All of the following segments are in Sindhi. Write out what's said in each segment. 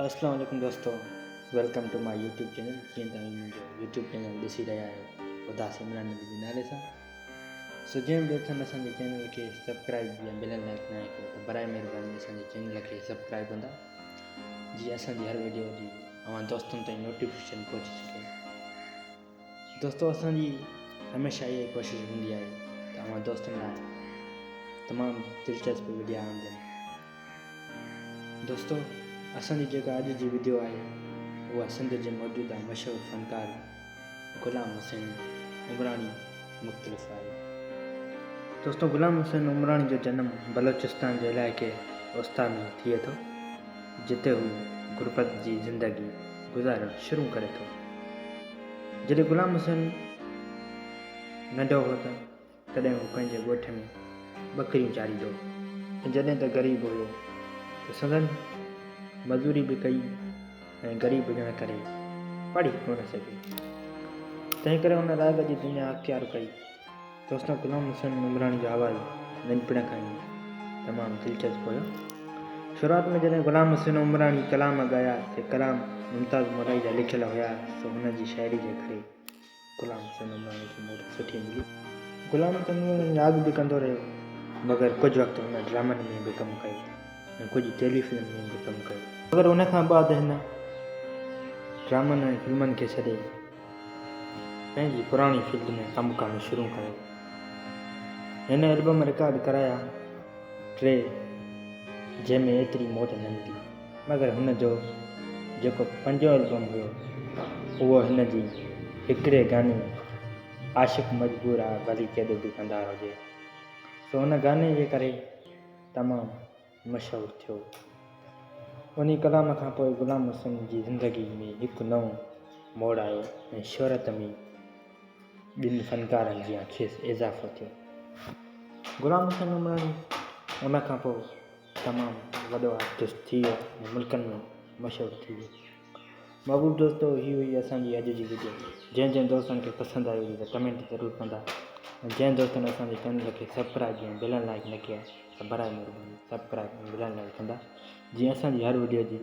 اسلام عليڪم دوستو welcome to my YouTube channel جيئن توهين منهنجو يوٽيوب چينل ڏسي رهيا آهيو اداس عمران علي جي نالي سان سو جنهن به دوستن اسان جي چينل کي سبسڪرائب يا بيل لائڪ ناهي ڪيو ته برائي مهرباني اسان جي چينل کي سبسڪرائب ڪندا جيئن اسان جي هر ويڊيو جي اوهان دوستن تائين نوٽيفڪيشن پهچي سگهي. دوستو اسان جي هميشه اها ئي ڪوشش هوندي آهي ته اوهان دوستن لاء تمام دلچسپ وڊيا آڻجن. دوستو اسان جي جيڪا اڄ جي وڊيو آهي اها سنڌ جي موجوده مشهور فنڪار غلام حسين عمراڻي مختلف آهي. دوستو غلام حسين عمراڻي جو جنم بلوچستان جي علائقي اوستا ۾ ٿئي ٿو جتي هو غربت جي زندگي گذارڻ شروع ڪري ٿو. جڏهن غلام حسين ننڍو هو ته تڏهن هو پنهنجي ڳوٺ ۾ ٻڪريون چاريندو هو ۽ جڏهن ته غريب هيو ته سندن مزوري به ڪئي ۽ غريب هجڻ ڪري پڙهي ڪونه سگهيو تنهن ڪري هن راڳ جي دنيا اختيار ڪئي. دوستو غلام حسين عمراڻي جو آواز ننڍپڻ کان ئي تمام دلچسپ هيو. شروعات ۾ جڏهن غلام حسين عمراڻي ڪلام ڳايا سي ڪلام ممتاز مولائي جا لکيل هيا سو هن جي شاعري جي ڪري غلام حسين عمراڻي کي موٽ سٺي ملي. غلام حسين عمراڻي راڳ به ڪندو رهيو مگر ڪجهه وقت هن ڊرامن ۾ به ڪم ڪيو ۽ ڪجهه ٽيلي فلم ۾ به ڪم ڪيو. مگر ان کان بعد هن ڊرامن ۽ فلمن کي ڇڏي پنهنجي پراڻي فيلڊ ۾ ڪم ڪرڻ شروع ڪيو. هن البم رڪارڊ ڪرايا ٽي جنهن ۾ ايتري موٽ نه ملي مگر هن جو جيڪو پنجون البم هيو اهو هن جي هڪڙي گاني عاشق مجبور آ ڀلي ڪيڏو به ڪنڌار هجي سو ان گاني جي ڪري تمام مشهور ٿيو. انهي ڪلام کان پوء غلام حسين جي زندگي ۾ هڪ نئون موڙ آيو ۽ شهرت ۾ ٻين فنڪارن جيان کيس اضافو ٿيو. غلام حسين عمراڻي ان کان پوء تمام وڏو آرٽسٽ ٿي ويو ۽ ملڪن ۾ مشهور ٿي ويو. محبوب دوستو هي هئي اسان جي اڄ جي وڊيو جنهن جنهن دوستن کي پسند آئي هجي ته ڪمينٽ ضرور ڪندا ۽ جنهن دوستن اسان جي چينل کي سبڪرائب يا بيل لائڪ نه ڪئي آهي ته برائي مهرباني سبڪرائب ۽ بيل لائڪ ڪندا جيئن اسان جي هر وڊيو جي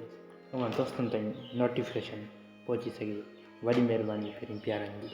اوهان دوستن تائين نوٽيفڪيشن پهچي سگهي وڏي مهرباني پھرين پيارن جي.